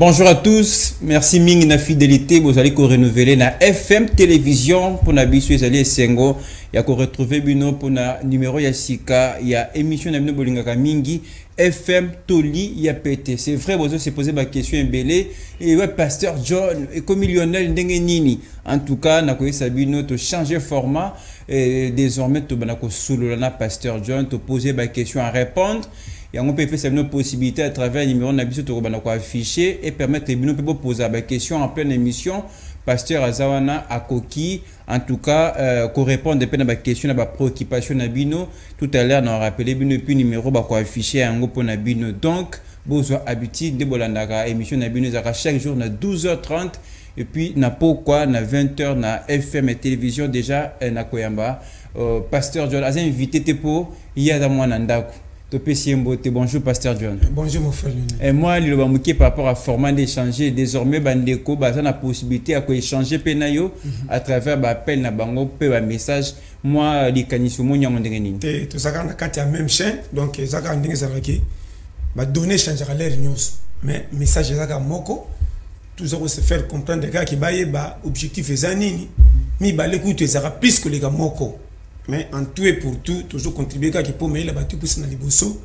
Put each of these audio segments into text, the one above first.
Bonjour à tous, merci mingi na fidélité, vous allez ko renouveler na FM télévision pour na biso ezali esengo ya ko retrouver bino pour na numéro ya sika ya émission na bino bolingaka mingi FM Toli ya PT. C'est vrai, vous se poser ba question ebele et ouais pasteur John et comme Lionel ndenge nini. En tout cas, na koyesa bino to changer format et désormais to bana ko solola na pasteur John to poser ba question à répondre. Yango mpe epesa bino possibilité à travers numéro na biso tokobanda koafficher et permettre bino mpe boposa baquestion en pleine émission. Pasteur aza wana akoki en tout cas korépondre mpe na baquestion na bapréoccupation na bino. Tout à l'heure na rappeler bino et puis numéro bakoafficher yango mpo na bino. Donc bozwa habitude nde bolandaka émission na bino ezalaka chaque jour na 12h30 et puis na pokwa na 20h na FM et télévision. Déjà na koyamba pasteur John aza invité te mpo ye aza mwana ndako. Topesi ye mbote. Bonjour pasteur John. Bonjour mon frère Lionel. Et moi liloba moke par rapport à format d'échanger, désormais bandeko baza na possibilité ya koéchanger mpe na yo à travers baappel na bango mpe bamessage. Mwa likanisi omoni yango ndenge nini? Te, tozalaka na kati ya même chaîne, donc ezalaka ndenge ezalaki. Badonnées échangeaka l'heure nyonso, mais message ezalaka moko, toza ko se faire comprendre kaka, bayeba objectif eza nini. Mibale kutu ezalaka plus koleka moko, mais en tout et pour tout toujours contribuer kaka mpo mayela bato pusa na liboso.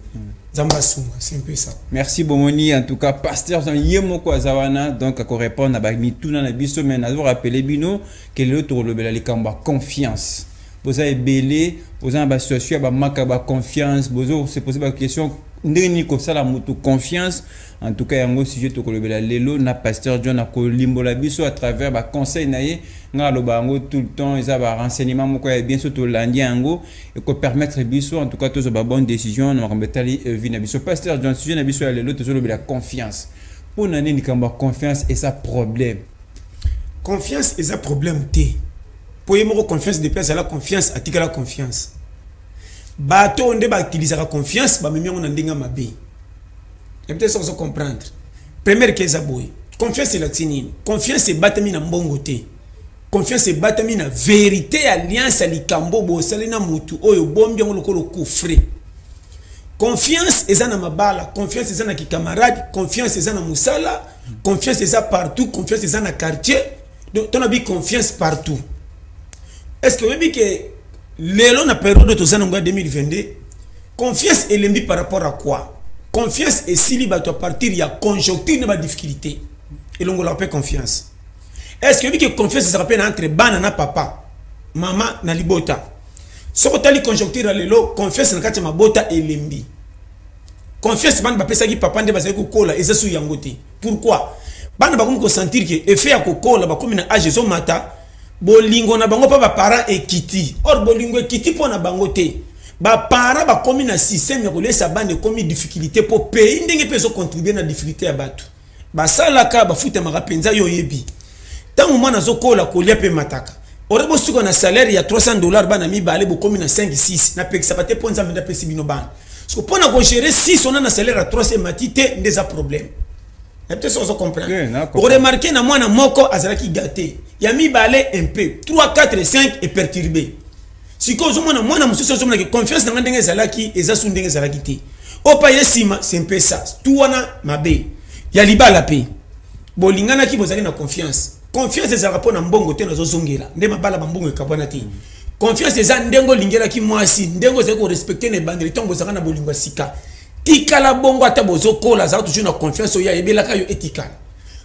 Nzambe asunga, c'est un peu ça. Merci. Bomoni, en tout cas pasteur Jean ye moko aza wana, donc akorépondre na bamituna na biso. Mais nazo rappeler bino ke lelo tokolobela likambo ya confiance. Boza ebele, boza na basituation ya bamaka baconfiance, bozo se poser baquestion ndenge nini kosala motu confiance. En tout cas yango sujet tokolobela lelo na pasteur John, akolimbola biso à travers baconseil na ye. Nga aloba yango tout le temps, eza barenseignement moko ya bien. So tolandi yango, ekopermettre biso en tout cas tozwa babonne décision na makambo etali vie na biso. Pasteur John, sujet na biso ya lelo tozolobela confiance. Mpo na nini likambo ya confiance eza problème? Confiance eza problème te, mpo ye moko confiance, depuis azala confiance, atikala confiance. Bato oyo nde bautilisaka confiance, bamemi yango na ndenge ya mabe. Yebi te soki ozo comprendre. Première ke eza boye: confiance elakisi nini? Confiance ebatami na mbongo te. Confiance ebatami na vérité ya alliance ya likambo bosali na motu oyo bombi yango lokola coffret. Confiance eza na mabala, confiance eza na kikamarade, confiance eza na mosala, confiance eza partout, confiance eza na quartier. Donc tona bi confiance partout. Est ce que oyebi ke lelo na période toza nango ya 2022, confiance elembi par rapport à quoi? Confiance esili bato à partir ya conjoncture na badifficulté, elongolaka mpe confiance. Est ce que oyebi ke confiance ezalaka mpe na entre bana na papa, mama na libota? Soki otali conjoncture ya lelo, confiance na kati ya mabota elembi. Confiance bana bapesaki papa nde bazali kokola eza su yango te. Pourquoi? Bana bakomi kosentir ke effet ya kokola, bakomi na age ezomata, bolingo na bango mpo baparent ekiti. Or bolingo ekiti mpo na bango te, baparent bakomi na système ya kolesa bana, ekomi difficulté mpo pays ndenge mpe ezocontribue na difficulté ya bato basalaka, bafutamaka mpenza. Yo oyebi, ntango mwana azokola, kolia mpe mataka ore bosuka na salaire ya 300 $, bana mibale bokomi na 5 6. Napekisaka te mpo Nzambe nde apesi bino bana. Parce mpo na kogérer 6 ona na salaire ya 300 emati te, nde eza problème. Nayebi te soki ozo comprendre. Oremarquer na mwana moko azalaki gâté, ya mibale un peu, 3 4 5 eperturbé. Sikoyo ozomona mwana mosusu, ozomonaki confiance na nga ndenge ezalaki eza su ndenge ezalaki te. Oyo pa ye nsima, c'est un peu ça. Tu wana mabe ya libala mpe bolinganaki, bozali na confiance. Confiance ezalaka mpo na mbongo te. Nazozongela nde mabala, bambongo ekabwana te. Confiance eza ndenge olingelaki mwasi, ndenge ozali korespecter na ebandeli ntango bozalaka na bolingo ya sika. Tikala bongo ata bozokola, azalaka toujours na confiance oyo ayebelaka yo, etikala.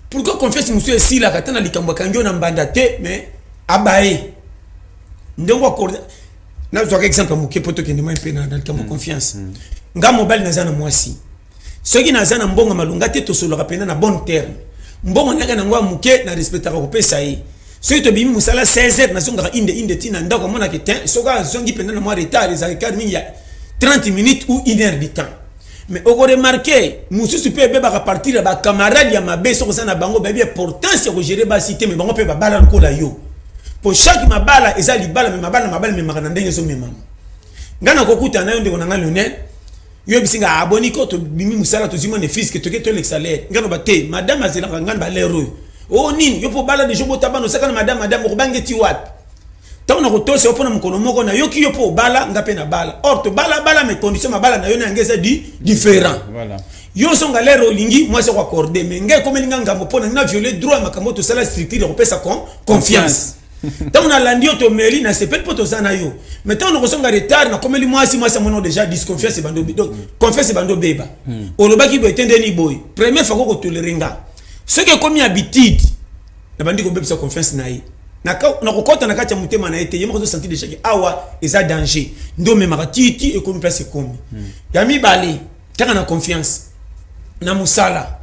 Pourquoi confiance mosusu esilaka? Ata na likambo akangi yo na mbanda te, mais abaye ndenge accorder. Nazwaka exemple ya moke mpo tokende mai mpe na likambo confiance. Nga mobali naza na mwasi, soki naza na mbongo malonga te, tosololaka mpena na bon terme. Mbongo nayaka nango ya moke, na respectaka kopesa ye. Soki tobimi mosala 16 heures, nazongaka inde inde ntina ndako, amonaka te. Soki azongi mpenza na mwa retard, ezalaka quart mingi ya 30 minutes ou une heure du temps. Mais okoremarquer mosusu mpe ebebaka partir ya bacamarade ya mabe. Soki oza na bango, bayebi importance ya kogérer basi te, mais bango mpe babala lokola yo. Po chaque mabala eza libala, mais mabala mabala memaka na ndenge ezomemama. Ngai nakokutana na yo, ndeko na ngai Lionel, yo yebisi nga aboni ko tobimi mosala, tozwi mwana fiske, toke tolekisa l'heure. Ngai loba te, madame azelaka ngai na bal'heure oyo. O nini yo mpo bala deja, obota bana, osaka na madame. Madame okobange ti wapi? Ntango na kotosa yo mpona mokolo moko, nayoki yo mpo obala nga mpe na bala. Or tobalabala, mais condition mabala na yo na yango eza différent. Yo ozonga lere olingi, mwasi akoaccorde, mais ngai ekomeli nga ngambo mpo na ngai na viole droit ya makambo. Tosala structure ya kopesa confiance. Ntango nalandi yo, tomeli, nasepeli mpo toza na yo, mais ntango nakozonga retard, nakomeli mwasi, mwasi amona déjà disconfiance ebandi. Donc confiance ebandi obeba. Olobaki boye te, ndeni boye. Première fois kotolérer nga, soki ekomi habitude, nabandi kobebisa confiance na ye, nakokɔta na kati ya motema na ye te. Ye moko azosentir déjà ke awa eza danger. Nde omemaka titi ekomi place ekomi. Ya mibale, kaka na confiance na mosala,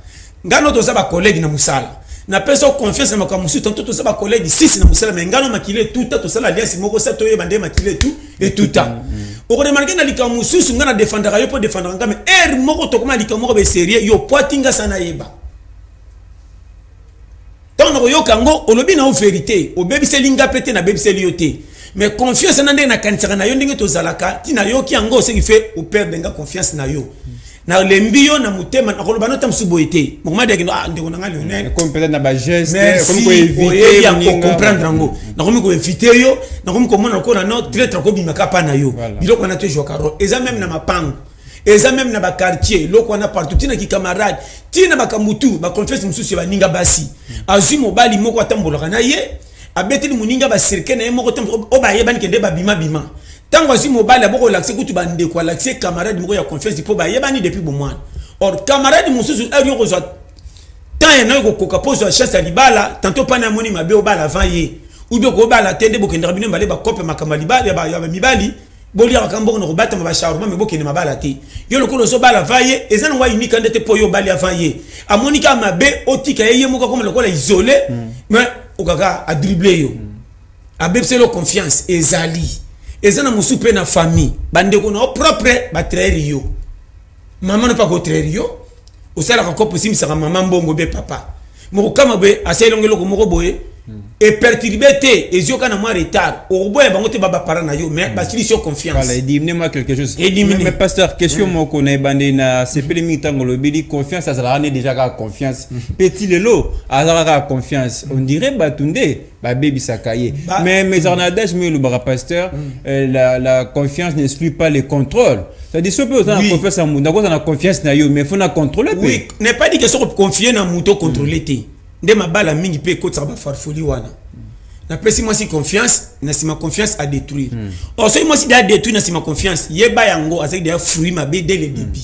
ngai no toza bacollègue na mosala, napesa yo confiance na makambo mosusu. Tanto toza bacollègue sisi na mosala, mais ngai no makili etuta, tosala alliance moko sa toyeba nde makili etu etuta. Okoremarquer na likambo mosusu, ngai na défendaka yo mpo défendaka ngai, mais heure moko tokoma likambo moko besérieux, yo pwati nga sa nayeba. Ntango nakoyoka yango, olobi na yo vérité, obebiseli nga mpe te, nabebiseli yo te, mais confiance na ndenge nakanisaka na yo, ndenge tozalaka, ntina yoki yango, ce qui fait operdre nga confiance na yo, nalembi yo na motema, nakoloba no ta mosusu boye te. Mokomadiaki ah, ndeko na nga Lionel. Comme peut-être na bageste. Merci, oyebi yango, comprendre yango. Nakomi koéviter yo, nakomi komona lokola no traître akobimaka mpa na yo. Biloko wana toezwaka rôle, eza même na mapango, eza même na baquartier, eloko wana partout, ntina kikamarade, ntina makambo tu baconfiance mosusu ya baninga basi. Azwi mobali moko, atambolaka na ye, abeteli moninga bacercle na ye moko oyo bayebani kende babimabima. Ntango azwi mobali, aboko olakise kutu bandeko, alakise camarade moko ya confiance mpo bayebani depuis bomwana. Or camarade mosusu eri yo kozwa temps ya nayo kokoka mpo ozwa chance ya libala, tantôt pana amoni mabe, obala avant ye, ou bien kobala te. Nde bokendaka bino mibale, bakope makambo ya libala ya mibali, boliaka mbongo na kobatama bacharement, mais bokende mabala te. Yo lokola ozobala avant ye, eza nango ayunika nde te mpo yo obali avant ye, amoni kaka mabe, otika ye, ye moko akoma lokola isolé, mais okaka adribler yo, abebiseli yo confiance. Ezali eza na mosusu mpe na famille, bandeko na yo propre batrahir yo, mama no mpe akotrahir yo. Osalaka kope, osimbisaka mama mbongo be papa mokokama boye, asali elongo eloko moko boye eperturbe te, ezioka na mwa retard, okoboya bango te, babaparent na yo, mais basilisi yo confiance. Voilà, ediminuer quelque chose. Ediminuer. Mais pasteur, question moko na ebande na sepeli mingi. Ntango olobeli confiance, azalaka ne déjà kaka confiance, petit lelo azalaka kaka confiance, on dirait bato nde babebisaka ye. Mais ezalaka na adage mo elobaka, pasteur, la confiance n'exclut pas le contrôle, c'est-à-dire soki oza na confiance ya moto, nakozala na confiance na yo, mais faut na contrôler mpe. Oui, n'est pas dit que soki confier na moto, contrôler te. Nde mabala mingi mpe ekotisaka bafarfoli wana. Napesi mwasi confiance, na nsima confiance adétruire. Or soki mwasi de adétruire na nsima confiance, yeba yango azalaki deya fruit mabe dès le début.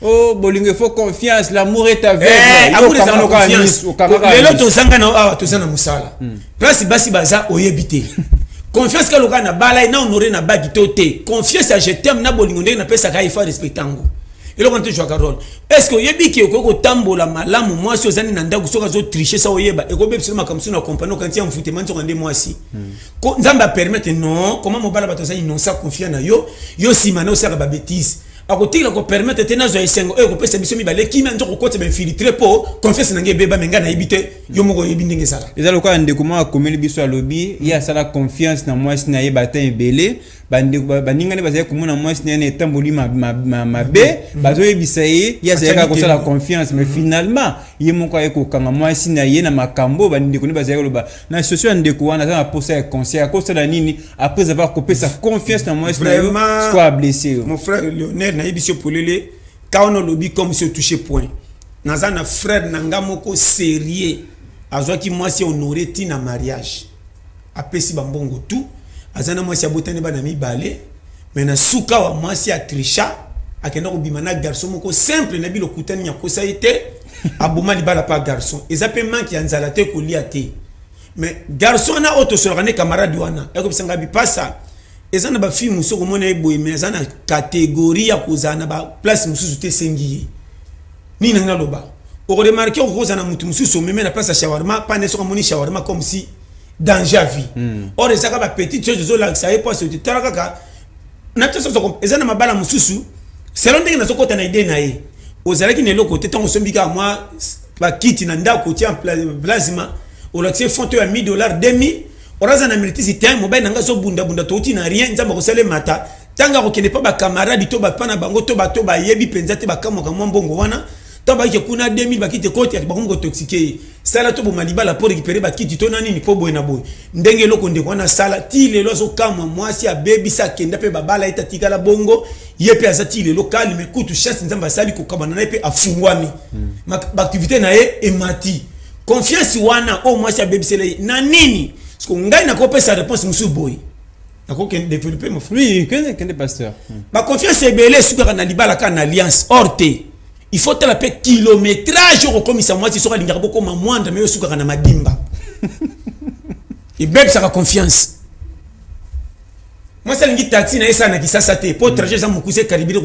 Oh, bolingo, il faut confiance, l'amour est aveugle. Eh, amour ezala confiance. Lelo tozanga na awa, toza na mosala, place basi baza, oyebi te confiance ka lokola na bala ye na honore na bagi to te. Confiance ya je t'aime na bolingo ndenge napesaka ye, faut respecter yango. Eloko wana tozwaka rôle. Est ce que oyebi ke okoki kotambola malamu, mwasi ozali na ndako, soki azotriche sa oyeba, ekobebisa makambo mosusu na kompani, okanisi ya mfutema, nzoka nde mwasi. Nzambe apermettre non comment mobala bato aza innocent, confiant na yo, yo nsima na osalaka babêtise, akotikela kopermettre te. Nazwa esengo oyo ekopesa biso mibale kimia, nzoko kokotisa bainfiltré mpo confiance na ngai ebeba, mais ngai nayebi te, yo moko oyebi ndenge ezala. Eza lokola ndeko moko akomeli biso, alobi ye asala confiance na mwasi na ye bata ebele, bandeko baningani bazali komona mwasi na ye na etamboli mabe, bazoyebisa ye, ye azali kaka kosala confiance, mais finalement ye moko aye kokanga mwasi na ye na makambo bandeko nde bazali koloba. Na situation ya ndeko wana, aza na posa ya conseil, akosala nini après avoir kopesa confiance na mwasi na yo, sikoyo ablessé yo? Mon frère Lionel, nayebi si polele ka wana olobi comme si otouche point. Naza na frère na nga moko sérieux, azwaki mwasi honoré ntina mariage, apesi bambongo tu, aza na mwasi, abotani bana mibale, mais na suka wa mwasi atricha, akenda kobima na garçon moko simple na bilo kutani, akosa ye te, aboma libala pa garçon. Eza mpe manque ya nzala te, kolia te, mais garçon wana oyo tosolaka nde camarade wana ekobisanga bipasa. Eza na bafille mosusu komona ye boye, mais aza na catégorie ya kozala na baplace mosusu te. Esengi ye nini? Nangi naloba, okoremarquer okozala na motu mosusu, omeme na place ya shawarma pane, soki amoni shawarma, comme si danger à vie. Or ezaka bapetite chose ezolakisa ye mpo te. Tala kaka na te, eza na mabala mosusu, selon ndenge nazokɔta na idée na ye, ozalaki na eloko te, ntango osombi kaka mwa bakiti na ndako, otia plasma, olakisi fond to ya 1000 $, 2000, oraza na militisi te. Mobali na ngai azobundabunda, touti na rien, Nzambe akosala emata. Ntango akokende mpa bacamarade to bapa na bango to bato bayebi mpenza te, bakamwaka mwa mbongo wana. Ntango bayike kuna 2000 bakiti ekoti, bakomi kotoxiquer ye. Sala to boma libala mpo récupérer bakiti to na nini, mpo boye na boye. Ndenge eloko ndeko wana asala ti lelo, azokamwa. Mwasi abebisa, akenda mpe babala ye, tatikala bongo. Ye mpe aza ti lelo calme. Kutu chance Nzambe asali kokabana na ye mpe afungwami, baactivité na ye emati. Confiance wana oyo mwasi abebisela ye na nini? Parce que ngai nakopesa réponse mosusu boye, nakokende développer mo. Oui, kende, kende, pasteur. Baconfiance ebele esukaka na libala kaka na alliance. Or te, il faut tala mpe kilométrage okokomisa mwasi. Soki alingaka bokoma mwanda, me osukaka na madimba, ebebisaka confiance. Mwasi alingi taxi na ye esala na Kisasa te, mpo trajet eza mokuse, ekaribire.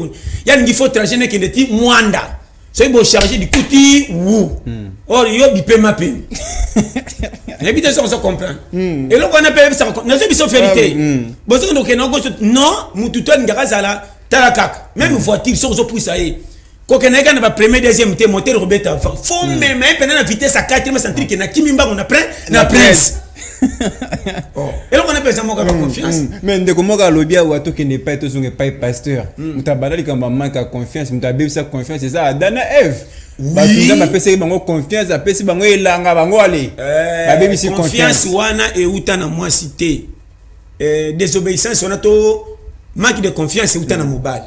Ye alingi fo trajet nekende ti Mwanda, soki bocharge likuti wu. Or yo bipema pemi, nayebi te soki ozo comprendre eloko wana. Mpe ebisaka nazo biso vérité. Bozokende kokende gauche, non, mutu to alingaka azala tala kaka même voiture. Soki ozopwisa ye kokende ye kaka na bapremier, deuxième te, moteur kobeta, fo mema ye mpena na vitesse ya quatrième, sentir ke nakimi mbango na prince na prince. Eloko wana mpe eza moko ya baconfiance. Mais ndeko moko alobi awa, tokende epai, tozonga epai, pasteur. Moto abanda likambo ya manque ya confiance, moto abebisa confiance eza Adam na Eve. Bato Nzambe apesaki bango confiance, apesi bango elanga, bango ale babebisi confiance. Wana euta na mwasi te. Désobéissance wana to manque de confiance euta na mobali.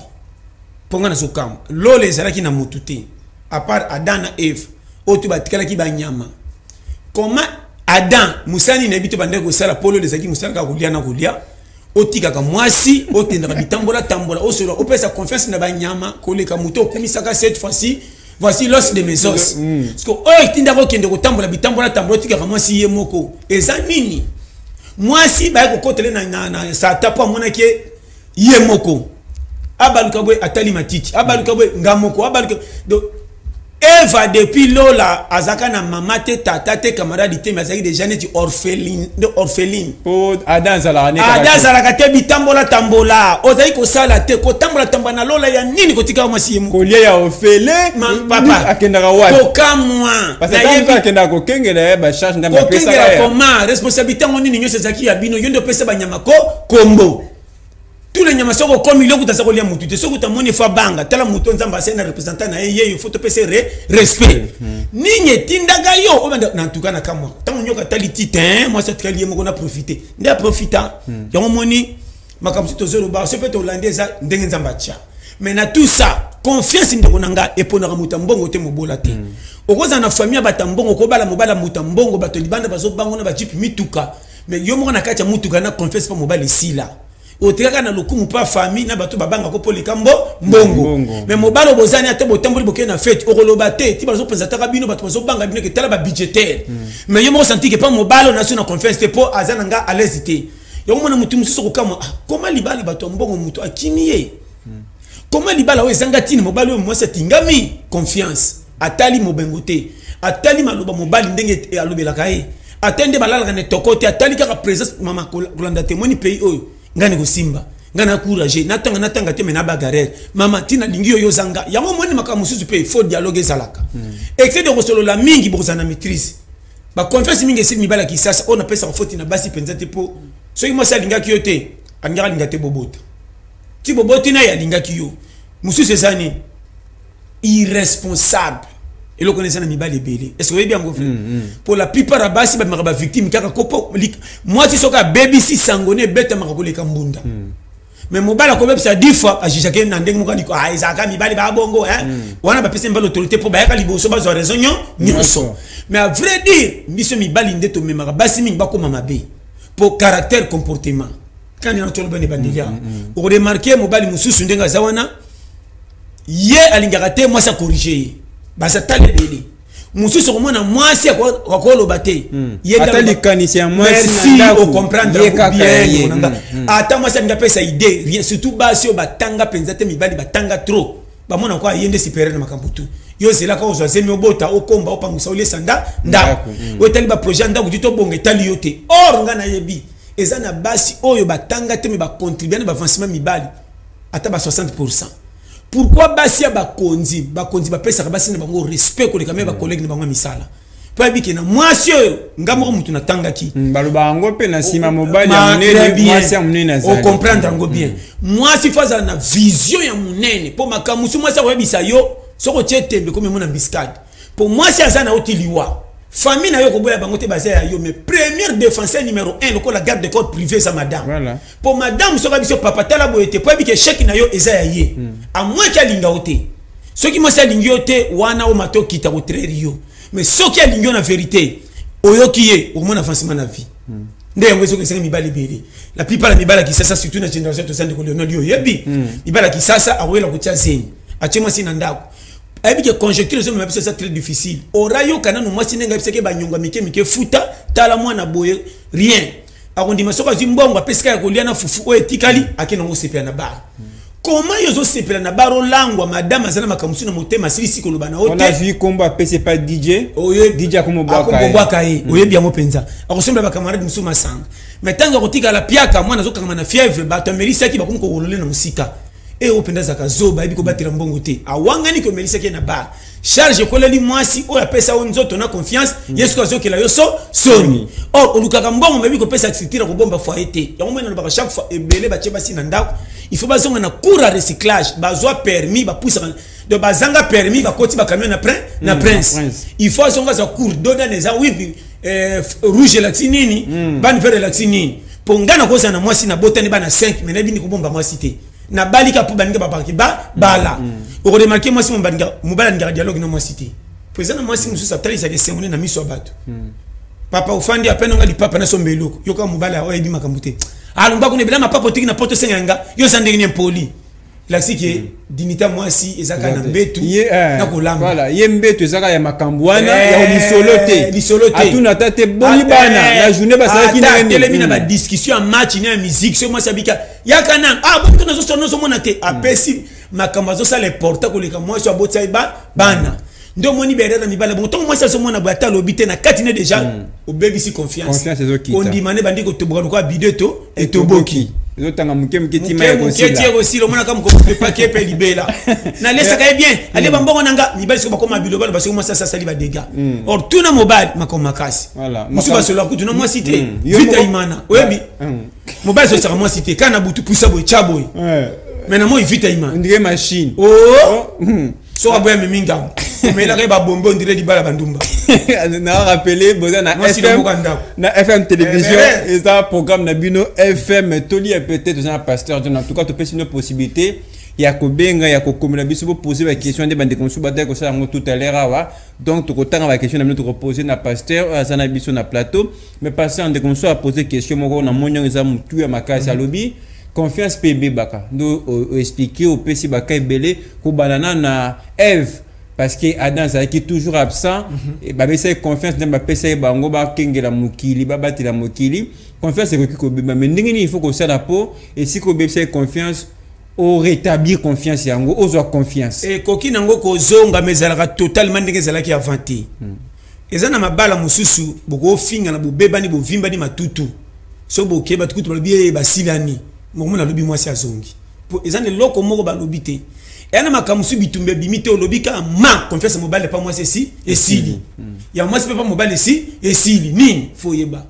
Mpo nga nazokamwa, lola ezalaki na motu te à part Adam na Eve oyo to batikalaki banyama. Comment Adam, mosala nini nayebi te bandaki kosala? Mpo lola ezalaki mosala kaka kolia na kolia. Otikaka mwasi, otendaka bitambola tambola, osola, opesa confiance na banyama koleka moto okumisaka. Cette fois-ci, voici l'os de mes os. Parce que oyo etindaka okende kotambola bitambola tambola, otikaka mwasi ye moko, eza nini? Mwasi baye kokotele na sata mpo amonaki ye moko, abaluka boye, atali matiti, abaluka boye, nga moko abaluka. Donc Eva depuis lola azalaka na mama te, tata te, camarade te, mais azalaki déjà neti orpheline, de orpheline. Po Adam azalaka ne? Adam azalaka te. Bitambola tambola ozali kosala te, kotambola tambola na lola ya nini, kotikaka mwasi ye moko? Kolia ya ofele. Papa. Akendaka wapi? Kokamwa. Parce que akendaka kokengela ye bacharge Nzambe apesaka. Kokengela koma responsabilité yango nini? Nyonso ezalaki ya bino. Yo nde opesa banyama ko kombo, tous les nyama. Soki okomi lokuta, aza kolia mutu te. Soki utamoni fo abanga, tala moto Nzambe asali na représentant na ye, ye fo topesa respect. Nini etindaka yo obanda na ntuka na kamwa? Ntango nyoka atali ti te, mwasi atikali ye moko, na profite nde aprofita yango. Moni makambo so tozoloba, so mpe tolandi, eza ndenge Nzambe atia. Mais na tout ça, confiance, ndeko na nga, eponaka moto ya mbongo te, mobola te. Okozala na famille ya bato ya mbongo, kobala mobala moto ya mbongo, bato libanda bazobango na bajeep, mituka, mais yo moko na kati ya mutuka na confiance mpa mobali esila, otikaka na lokumu mpa famille na bato babangako mpo leka mbongo. Mais mobali oyo bozani, ata botamboli, bokei na fête, okoloba te ti bazopresentaka bino, bato bazobanga bino ke tala babudgétaire. Mais yo moko santi ke mpa mobali oyo naso na confiance te, mpo aza na nga à l'aise te. Yango mona motu mosusu okokamwa: ah, koma libala bato ya mbongo, moto akimi ye, koma libala oyo ezanga ntina, mobali oyo mwasi atingami confiance. Atali mobengo te, atali maloba mobali ndenge alobelaka ye, atali nde balalaka na etoko te, atali kaka présence. Mama, kolanda te. Moni pays oyo ngai na kosimba, ngai na courage, natanga, natanga te, me na bagarere. Mama, ntina alingi oyo ozanga yango. Moni makambo mosusu mpe faut dialogue ezalaka. Excès de kosolola mingi, bokozala na maîtrise. Baconfiance mingi esili mibali ya Kisasa oyo. Napesaka foti na basi mpenza te, mpo soki mwasi alingaki yo te, alingaka alinga te bobota ti boboti na ye alingaki yo. Mosusu eza nini? Irresponsable. Eloko wana eza na mibali ebele. Est ce que oyebi yango vrai? Pour la plupart ya basi babimaka bavictime kaka kopo. Mwasi soki abebisi, sango ne ebetamaka koleka mbunda. Mais mobali akobebisa 10 fois, ajugeaki na ndenge moko aliko. Ah, ezalaka mibali babongo wana bapesi mibali autorité mpo bayaka liboso, bazwa raison nyonso. Mais à vrai dire, biso mibali nde tomemaka basi mingi bakóma mabe, mpo caractère, comportement kandi na toloba ne bandeli awa. Okoremarquer mobali mosusu ndenge aza wana, ye alingaka te mwasi acorriger ye, baza tala ebele. Mosusu okomona mwasi akoloba te. Ata likanisi ya mwasi. Merci, ocomprendre bien. Ata mwasi alingi apesa idée, rien. Surtout basi oyo batanga mpenza te, mibali batanga trop, bamona kwa ye nde supérieur na makambo tu. Yo ozelaka ozwa zemi, obota, okomba, opangusa, olesa ndako. Oyo etali baprojet ya ndako ti tobonga, etali yo te. Or nga nayebi eza na basi oyo batanga te, me bacontribue na baavancement mibali ata ba 60. Pourquoi basi ya bakonzi bapesaka basi na bango respect koleka me bacollègue na bango ya misala? Mpo ayebi ke na mwasi oyo, nga moko mutu natangaki. Baloba yango mpe na nsima mobali ya monene, mwasi ya monene azali. Ocomprendre yango bien. Mwasi fo azala na vision ya monene, mpo makambo mosusu mwasi akoyebisa yo. Soki otie tembe, komi mona embuscade. Po mwasi aza na yo ti liwa, famille na yo koboya bango te, baza ya yo, mais première défenseur numéro 1 lokola garde de corps privé eza madame. Voilà. Po madame, soki biso papa tala boye te, po yebi ke échec na yo eza ya ye, à moins que alinga yo te. Soki mwasi alingi yo te, wana o mato okita kotrahir yo. Mais soki alingi yo na vérité, oyoki ye, okomona avancement na vie. Nde yango ezoki esenga mibali ebele. La plupart ya mibali ya Kisasa, surtout na génération toza, ndeko Leonel, yo oyebi, mibali ya Kisasa akoyela kotia zeni, atie mwasi na ndako, ayebi ke conjoncture ezomema biso, eza très difficile. Ora yoka nanu mwasi ndenge ayebisaki banyongo mike mike, futa, tala mwana boye, rien. Akondima soki azwi mbongo, apesika ya kolia na fufu oyo etikali, ake nango osepela na bar. Comment yo ozosepela na bar, olangwa, madame aza na makambo mosusu na motema, asilisi koloba na yo On te? a vu kombo apesi pa DJ. DJ akomobwaka ye. Akomobwaka ye. Oyebi yango mpenza, akosombela bacamarade mosusu masanga, mais ntango akotikala piaka, mwana azokangama na fièvre, bato amelisaki bakomi kokolole na mosika. E oyo mpenza azalaka zoba, ayebi kobatela mbongo te, awangani komelisaki ye na bar, charge ekoleli mwasi oyo apesa yo nzoto na confiance. Ye soki azokela yo so soni, or olukaka mbongo, mayebi kopesa structure ya kobomba foyer te. Yango moi nalobaka chaque fois, ebele batie basi na ndako, il faut bazonga na cours ya recyclage, bazwa permis, bapusaka. Donc bazanga permis, bakoti bacamion na prince na prince. Prince. Il faut azonga azwa cours dodane, eza wipi, rouge elakisi nini, bane vert elakisi nini. Mpo ngai nakozala na mwasi, nabotani bana 5, mais nayebi kobomba mwasi te. Nabalika mpo baninga babaki ba bala. Okoremarquer mwasi mobali alingaka dialogue na mwasi te, po eza na mwasi mosusu atalisaka esengo nde na miso ya bato. Papa ofandi apene nga lipapa, nasomba eloko, yoka mobali oyo ayebi makambo te, alongwa kuna ebela mapapa otiki na poto, osenga nga, yo oza ndenge ni impoli. Elakisi ke dignité ya mwasi eza kaka na mbetu na kolamba. Voilà, ye mbetu ezaka ya makambo wana ya lisolo te. Lisolo te. Atuna ata te boni bana na journée basalaki Ata ndenge nini. atelemi na badiscussion ya match na ya musique, soki mwasi abika yaka na ah boni to nazosala, nazomona te, apesi makambo azosala important koleka mwasi oyo abotisa ye bana. Nde omoni berere na mibale bongo, ntongo mwasi azomona boye, ata alobi te, na kati ne déjà obebisi confiance. Confiance ezokita. Kondima ne bandi kotoboka lokola bide to etoboki. Ezotanga moke moke ntima ya moke tie kosila. Kosila, omonaka mokopepaki epe libela, nalesaka ye bien, alie bambongo na nga. Mibali soki bakoma biloba loba, soki mwasi asali badégâts, or tuna mobali makambo makasi. Voilà. Mosusu basolaka kutu na mwasi te. Yo Vita imana, oyebi, mobali asolisaka mwasi te, kaka na butu, pusa boye, tya boye, mais na moi vita imana. On dirait machine. Oh, soki aboya, amemi ngambo, omelaka ye babombe, on dirait libala bandumba. Na rappelé boza na Mwasi na FM mboka ndako. Na FM télévision. Eh, eza programme na bino FM Toli ya peut-être toza na pasteur John. En tout cas, topesi bino possibilité ya kobenga, ya kokomela biso, bopose baquestion nde bandeko mosusu bataki kosala yango tout à l'heure awa. Donc tokotanga baquestion na bino, tokopose na pasteur oyo aza na biso na plateau. Mais pasteur, ndeko mosusu apose question moko na moni yango eza motu ya makasi. Alobi confiance mpe ebebaka, nde oexpliquer, opesi baka ebele, kobanda na Eve, parce que Adam azalaki toujours absent. Bapesa ye confiance, nde bapesa ye bango bakengela mokili, babatela mokili. Confiance ekoki kobeba, mais ndenge nini il faut kosala mpo esika obebisa ye confiance, orétablir confiance yango, ozwa confiance? Ekoki nango kozonga, mais ezalaka totalement ndenge ezalaki avant te. Eza na mabala mosusu bokofinga na bobebani, bovimbani matutu, so boke bato kutu balobi ye basilani, mokomona alobi mwasi azongi, po eza na eloko moko balobi te. Eya na makambo mosusu, bitumba ebimi te, olobi kaka ma confiance ya mobali epa mwasi esi esili, ya mwasi mpe pa mobali esi esili. Nini fo oyeba?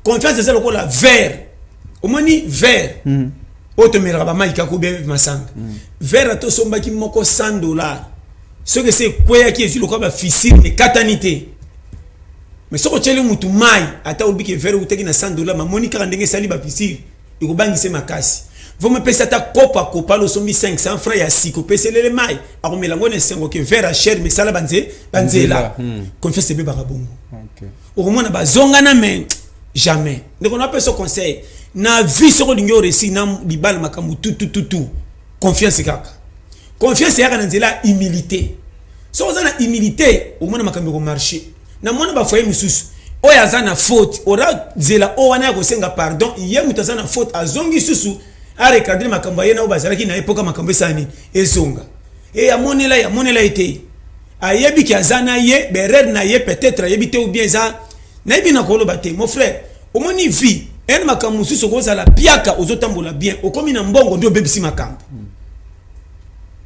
Confiance eza lokola verre. Omoni verre oyo tomelaka bamai kaka obie masanga, verre ata osombaki moko 100 dollar, soki esi ekweyaki, ezwi lokola bafissure, ekatani te. Mais soki otyeli mutu mai, ata olobiki verre eutaki na 100 dollar, mamoni kaka ndenge esali bafissure, ekobangisa makasi. Vomo epesi ata kopa kopa, losombi 500 francs ya sika, opeselele mai, akomela yango na esengo ke verre ya cher, mais esala banzela. Confiance ebebaka bongo. Okomona bazongana, mais jamais. Ndeko, napesa conseil na vie: soki olingi oréussir na libala, makambo tutututu, confiance kaka. Confiance eyaka na nzela ya humilité. Soki oza na humilité, omona makambo ekomarcher. Namona bafoyer misusu, oyo aza na faute, ora nzela oyo wana ya kosenga pardon, ye moto aza na faute azongi susu, arecadrer makambo aye na oyo bazalaki na ye, mpoka makambo esala nini, ezonga. E amonela ye, amonela ye te, ayebi ke aza na ye berere na ye, peut-être ayebi te, ou bien eza nayebi na koloba te. Mon frère, omoni vie ene, makambo mosusu okozala piaka, ozotambola bien, okomi na mbongo, nde obebisi makambo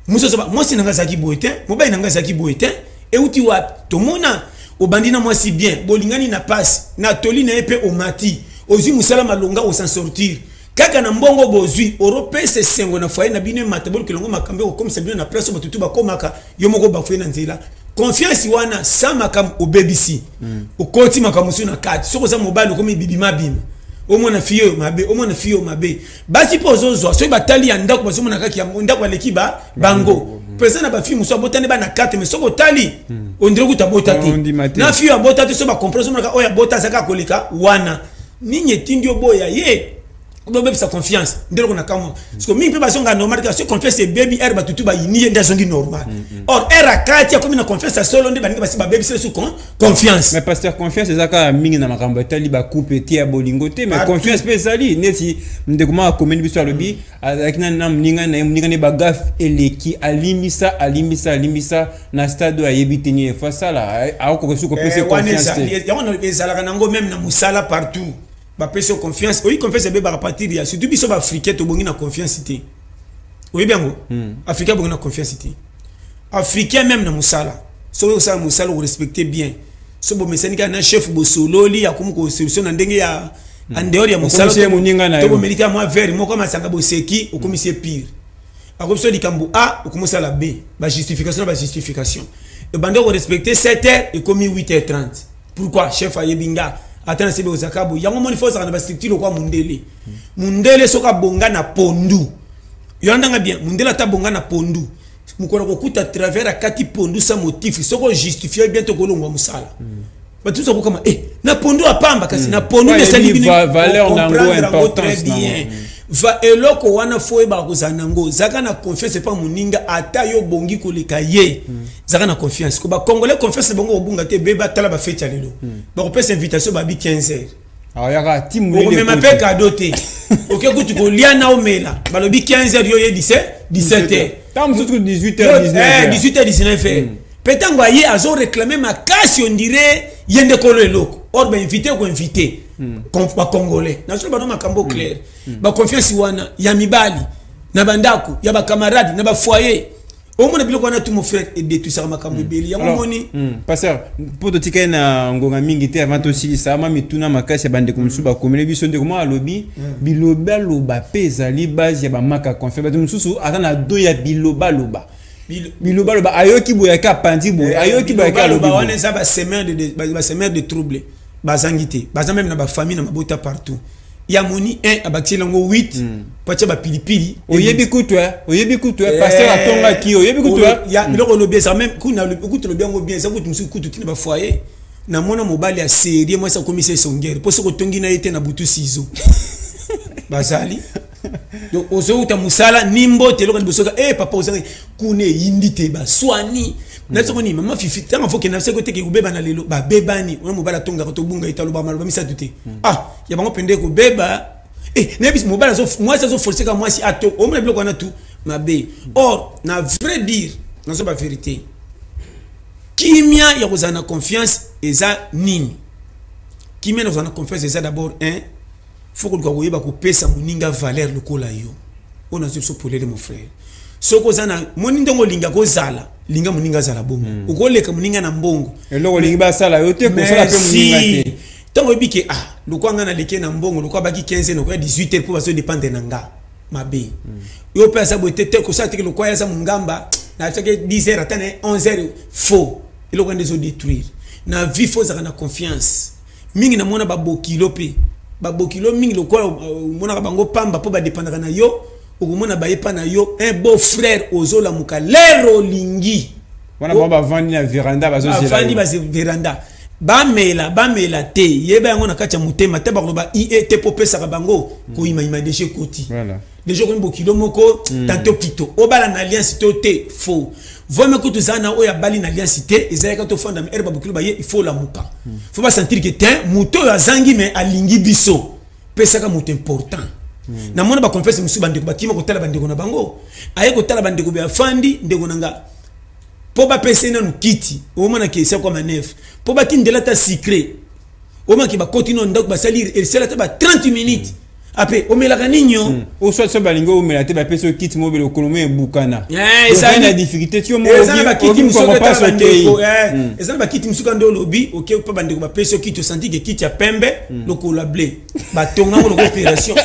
mosusu. Mwasi na ngai azalaki boye te, mobali na ngai azalaki boye te, euti wapi? Tomona obandi na mwasi bien, bolingani na pasi na toli na ye, mpe omati, ozwi mosala malonga, os'en sortir. Kaka na mbongo bozwi, oropesa esengo na foyer na bino, emata, bolukela yango makambo ekokomisa bino na place oyo batutu bakomaka. Yo moko bafoye na nzela confiance wana sa makambo obebisi, okoti makambo mosusu na kati. Soki oza mobali, okomi bibima bima, omona fille oyo mabe, omona fille oyo mabe. Basi mpe ozozwa, soki batali ya ndako, bazomona kaka ya ndako aleki ba bango mpenza. Na bafille mosusu abotani bana 4, mais soki otali, on dirait kuta abota te. Ondima te. Na fille oyo abota te, so bacomprendre, ozomonaka oyo abota aza kaka koleka wana. Nini etindi oboya ye, obebisa confiance? Nde eloko na kamwa, parce que mingi mpe bazonga normal kaka soki confiance ebebi. Ere batutu bayini ye, nde azongi normal. Or ere akati, akomi na confiance ya solo, nde baningi basi babebisi su confiance. Mais pasteur, confiance eza kaka mingi na makambo etali bacouple te, ya bolingo te, mais Partout. confiance mpe ezali neti ndeko moko akomeli biso, alobi azalaki na moninga na ye, moninga ne bagaffe eleki, alimbisa, alimbisa, alimbisa, na stade oyo ayebi te nini efo asala, akokoka soki kopesa Eh, wana confiance te. Yango ezalaka nango même na mosala, partout bapesi yo confiance. Oyi, confiance ebebaka partir ya, surtout biso baafricain, tobongi na confiance te. Oyebi yango, africain abongi na confiance te. Africain, même na mosala, soki osala mosala, okorespecte bien. So bomesani kaka na chef, bosololi, akomi kosolution na ndenge ya en dehors ya mosala. Okomisi ye moninga na To yo. bomeli kaka mwa verre moko masanga, boseki, okomisi ye pire. Akomisi yo likambo A, okomosala B, bajustification na bajustification. Ebandi korespecte 7 heures, ekomi 8 heures 30. Pourquoi? Chef ayebi nga, ata na sebi ozalaka boye. Yango moni fo ozalaka na bastructure lokwa mundele. Mundele soki abonga na pondu, yo ndanga bien, mundele ata abonga na pondu, mokolo kokuta travers akati pondu sa motif, soki ojustifie bien, tokolongwa mosala. Bato mosusu akokama eh, na pondu apamba, kasi na pondu Ouais, esali yebi bino valeur nango, comprendre yango très importance nango. bien. Va eloko wana, fo oyebaka kozala nango, zalaka na confiance epa moninga, ata yo bongi koleka ye, zalaka na confiance. Ko bacongolais, confiance na bango kobunga te. Be batala bafeti ya lelo, bakopesa invitation, babi 15 heures. Ayaka ti molili. Okomema mpe kado te, oke kutu kolia na omela, balobi 15 heures, yo ye 17 17 heures. Ntango mosusu 18 heures, 19 heures. 18 heures, 19 heures. Mpe ntango aye, azoréclame makasi, on dirait ye nde kolo eloko. Or bainvité, koinvité bacongolais, nazoloba no makambo clair. Baconfiance wana ya mibali na bandako ya bacamarade na bafoyer, omona biloko wana tu, mon frère, edétruisaka makambo ebele. Yango Alors, moni pasteur, mpo totikali na ngonga mingi te, avant tosilisa, ma mituna makasi ya bandeko mosusu bakomeli biso. Ndeko moko alobi bilobaloba mpe ezali base ya bamanque ya confiance. Bato mosusu aza na do ya bilobaloba, bilobaloba, ayoki boye ake apandi boye, ayoki boye ake alobi Bilobaloba wana boye. eza basemeur de trouble. Bazangi te, baza même na bafamille, na mabota, partout. Ya moni 1 abakiseli yango 8 po atia bapilipili. Oyebi kutu, oyebi kutu, pasteur atongaki, oyebi kutu. Ya biloko olobi eza même kuna, kutu olobi yango bien. Eza kutu mosusu, kutu tina bafoyer. Namona mobali ya série, mwasi akomisa esongere mpo soki otongi na ye te na butu sizo bazali. Donc ozouta mosala ni mbote, eloko liboso ka eh papa ozangi kuna, eyindi te, baswani na soko ni mama Fifi. Ntango fo kenda seko teke kobeba na lelo, babebani wana. Mobali atongaka, tobunga ete aloba maloba misato te. Ah, ya bango pende kobeba. Eh, nayebi mobali azo, mwasi azoforce ka mwasi ato. Omona biloko wana tu mabe. Or na vrai dire, nazoba vérité, kimia ya kozala na confiance eza nini? Kimia na kozala na confiance eza d'abord un, faut koluka koyeba kopesa moninga valeur lokola yo. Oyo nazwi biso polele, mon frère, soki oza na moni ndenge olinga kozala, linga moninga azala bongo. Okoleka moninga na mbongo. Eloko olingi basala yo te, kosala mpe moninga te. Ntango oyebi ke ah, lokwa nga naleki na mbongo, lokwa baki 15 heures, nakoya 18 heures mpo bazodépendre na nga mabe. Yo mpe aza boye te te, kosala teke lokwa ye aza mongamba, natiaki 10 heures, ata na 11 heures. Faux, eloko wana ezodétruire na vie. Fo ozalaka na confiance mingi. Namona babokilo mpe babokilo mingi lokola omonaka bango pamba mpo badépendaka na yo. Okomona bayepa na yo, un beau frère, ozolamuka lero olingi. Wana bango bavandi na veranda, bazozela bavandi yo. Ba veranda, bamela bamela te, yeba yango na kati ya motema te. Bakoloba ie te mpo opesaka bango koyimayima, deja ekoti. Deja okomi bokilo moko tantôt plutôt obala na alliance to te. Faux vomi kutu eza na oyo abali na alliance te, ezalaka tofanda ere babokilo baye. Il faut olamuka, faut basentir ke te, moto oyo azangi me alingi biso, pesaka moto important. Namona baconfiance mosusu, bandeko bakima kotala bandeko na bango, aye kotala bandeko be afandi, ndeko na nga, mpo bapesa ye nanu kiti, omonaki esa kwa manef, mpo batindela ata sucré, omonaki bakoti no ndako, basali esala ata ba 30 minutes ape omelaka ninyo. Oswati so balingi omela te, bapesi yo kiti mobele, okolo mo ebukana. Ezali na difficulté ti yo. Eza na bakiti mosusu etala bandeko, eza na bakiti mosusu nde olobi oke mpe bandeko bapesi yo kiti, osanti ke kiti ya pembe lokola ble, batongango loko opération.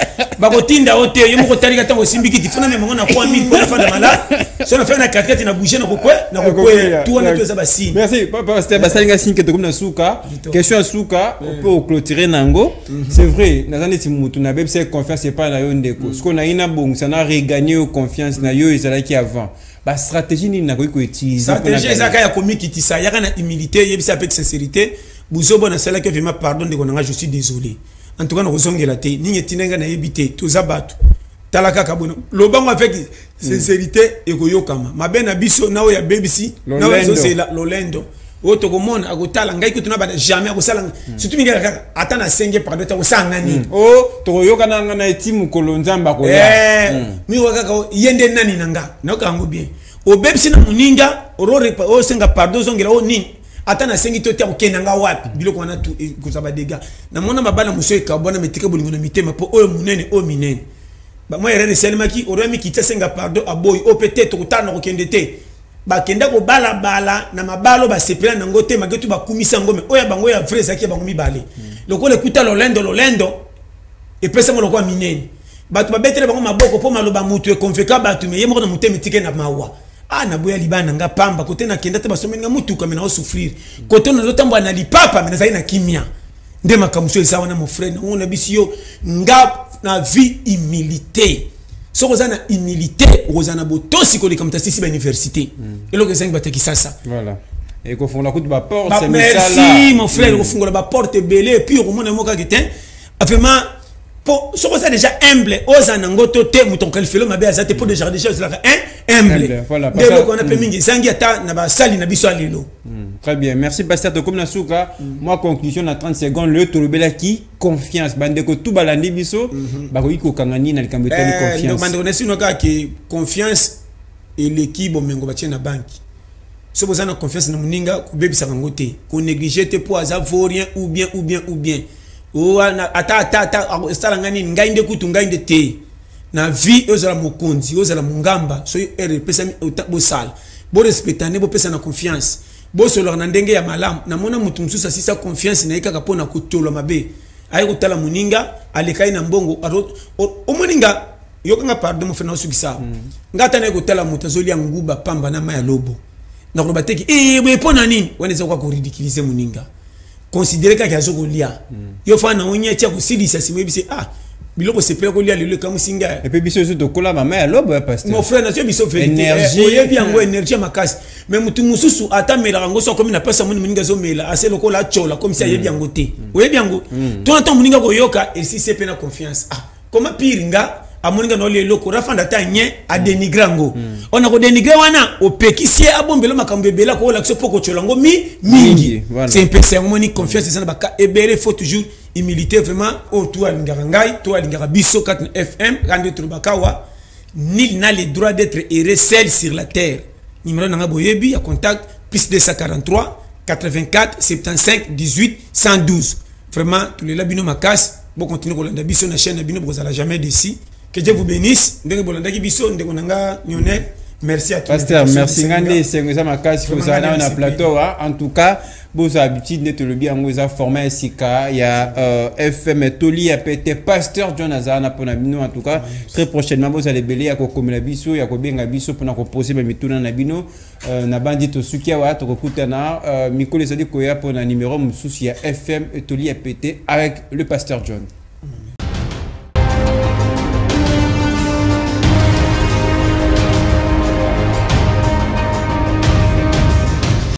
Bakotinda yo te, yo moko otalika ntango osimbi kiti, fona memango na 3000 mpo nafanda mala so na fai na katikati na bouge na kokwea tu wana to eza basigne. Merci pasteur, basalinga signe ke tokomi na suka. Question ya suka mpe oclôturer nango. C'est vrai, naza neti mutu nabebisa confiance epai na yo ndeko, sikoyo nayi nabongisa na regagner yo confiance na yo ezalaki avant, bastratégie nini nakoki koutiliser? Stratégie ezalaka ya komikitisa, yaka na humilité, yebisa avec sincérité: buzobo nasalaki, vraiment pardon ndeko na nga, je suis désolé, en tout cas nakozongela te, nini etinda ngai nayebi te, toza bato, tala kaka bono lobango avec sincérité, ekoyokama mabe na biso na oyo abebisi na oyo azozela lolendo oyo tokomona akotala ngai kutu na bana jamais akosala, surtout mingi kaka ata nasenge pardon te, akosala nga nini? O tokoyokana nga na eti mokolo Nzambe akoya. Mingi kaka ye nde nani na nga, nayoka yango bien. Obebisi na moninga, osenga pardon, ozongela o nini, ata nasengi to te, akokende nga wapi? Biloko wana tu kozwa badégâts. Namona mabala mosusu ekabwana, metika bolingo na mitema mpo oyo monene, oyo minene, mwa erreur esalemaki, oroya mikiti, asenga pardon, aboyi, oyo mpe te, tokotala na kokende te. Bakenda kobalabala na mabala oyo basepela nango te, malgré tout bakumisa yango, mais oyo ya bango ya vrai ezalaki ya bango mibale. Lokola ekuta lolendo, lolendo epesango lokola minene, bato babetele bango maboko mpo maloba motu ekonveka bato, mais ye moko na motema etike na mawa: ah, naboya libala na nga pamba, kote nakenda te, basomeli nga mutuka, mais naosouffrir, kote nazotambola na lipapa, mais nazali na kimia. Nde makambo so eza wana, mon frère, nango na bisi yo nga na vie humilité. Soki oza na humilité, okozala na botosi koleka moto asisi bauniversité. Eloko ezangi bato ya Kisasa. Voilà, ekofungola kutu baporte. Merci mon frère, ekofungola baporte ebele, et puis okomona mo kaka te vraiment, po soki oza déjà humble, oza nango to te, moto akoqualifier mabe aza te, po déjà ozalaka un humble. Nde eloko wana mpe mingi ezangi ata na basali na biso ya lelo. Très bien, merci pasteur. Tokomi na suka, mwa conclusion na 30 secondes. Lelo tolobelaki confiance. Bandeko tu balandi biso bakoki kokanga nini na likambo etali confiance? Bandeko, nasino kaka ke confiance eleki bomengo batie na banki. So boza na confiance na moninga, kobebisaka yango te, konéglige te mpo aza vaurien ou bien ou bien ou bien ata ata ata esala ngai nini, ngai nde kutu ngai nde te. Na vie, ozala mokonzi, ozala mongamba, soki ere epesami, bosala, borespecta nde, bopesa na confiance, bosololaka na ndenge ya malamu. Namona motu mosusu asisa confiance na ye kaka mpo na kotolwa mabe, aye kotala moninga alekai na mbongo. Omoni nga, yokanga pardon mo fena osukisa nga, ata naye kotala moto azolia nguba pamba na mai ya lobo, nakoloba teki boye mpo na nini? Wana eza kaka koridiculiser moninga. Considérer kaka azo kolia, yo fa na onye tia kosilisa, nsima oyebisi: ah, biloko sepela kolia lelo ekamwisi ngai. Et puis biso nyonso tokola mama ya lobo ya pasteur. Mon frère, nazwi biso vérité, oyebi yango, énergie ya makasi, mais motu mosusu ata amelaka yango, so akomi na mpasi, amoni moninga azomela, ase lokola atyola, comme si ayebi yango te. Oyebi yango to na ntango moninga koyoka esisi mpe na confiance: ah, comment pire nga amoni nga naolia eloko, rafanda ata nye adénigre yango. Ona kodénigre wana, opekisi ye abombela makambo ebele, akoolakisa mpo kotyola yango mi mingi. C'est mpesa yango. Moni confiance eza na baka ebele, faut toujours humilité vraiment. Oyo to alingaka ngai to alingaka biso kati na FM kande, tolobaka awa: nul n'a le droit d'être heureux seul sur la terre. Numéro nanga boyebi ya contact: plus 243 84 75 18 112. Vraiment tolela bino makasi, bokontinue kolanda biso na chaîne na bino, bokozala jamais déçus. Que Dieu vous bénisse ndenge bolandaki biso. Ndeko na nga Lionel, merci à tous. Pasteur, merci. Nga nde esengo eza makasi kozala nayo na plateau. En tout cas bozwa habitude nde tolobi yango, eza format ya sika ya FM Toli ya Pete. Pasteur John azala na mpona bino. En tout cas très prochainement bozala ebele ya kokomela biso, ya kobenga biso mpona kopose bamituna na bino. Na bandi tosuki awa, tokokutana mikolo ezali koya mpona numéro mosusu ya FM Toli ya Pete avec le pasteur John.